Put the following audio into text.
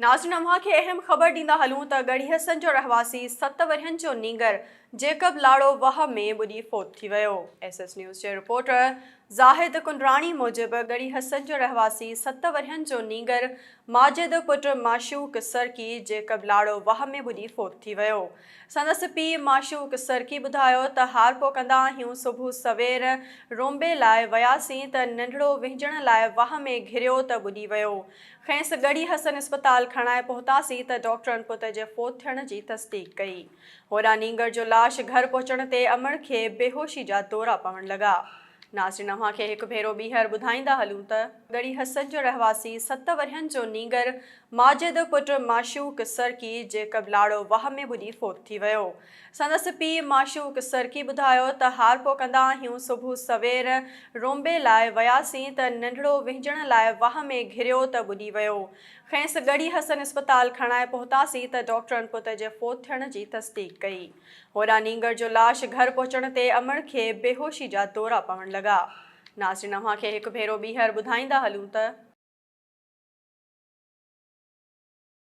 ناظرين اوهان کي اهم خبر ڏيندا هلون ته ڳڙهي حسن جو رهواسي ست ورهين جو نينگر جيڪب لاڙو واهه ۾ ٻڏي فوت ٿي ويو. ايس ايس نيوز جي رپورٽر زاهد ڪنڊراڻي موجب ڳڙهي حسن جو رهواسي ست ورهين جو نينگر ماجد پٽ معشوق سرڪي جيڪب لاڙو واهه ۾ ٻڏي فوت ٿي ويو. سندس پيء معشوق سرڪي ٻڌايو ته هارپو ڪندا آهيون صبح سوير رونبي لاء وياسين ته ننڍڙو وهنجڻ لاء واهه ۾ گهريو ته ٻڏي ويو. کيس ڳڙهي حسن اسپتال کڻائي پهتاسين ته ڊاڪٽرن پٽ جي فوت ٿيڻ جي تصديق ڪئي. هوڏانهن نينگر جو لاش گهر پهچڻ تي امڙ کي بيهوشي جا دورا پوڻ لڳا. ناظرين اوهان کي هڪ ڀيرو ٻيهر ٻڌائيندا هلون ته. ڳڙهي حسن جو رهواسي ست ورهين جو نينگر ماجد پٽ معشوق سرڪي جيڪب لاڙو واهه ۾ ٻڏي فوت ٿي ويو. سندس پيء معشوق سرڪي ٻڌايو ته هارپو ڪندا آهيون صبح سوير رونبي لاء وياسين ته ننڍڙو وهنجڻ لاء واهه ۾ گهريو ته ٻڏي ويو. کيس ڳڙهي حسن اسپتال کڻائي پهتاسين ته ڊاڪٽرن پٽ جي فوت ٿيڻ جي تصديق ڪئي. هوڏانهن نينگر جو لاش گهر پهچڻ تي امڙ کي بيهوشي جا دورا پوڻ لڳا. ناظرين اوهان کي هڪ ڀيرو ٻيهر ٻڌائيندا هلون ته.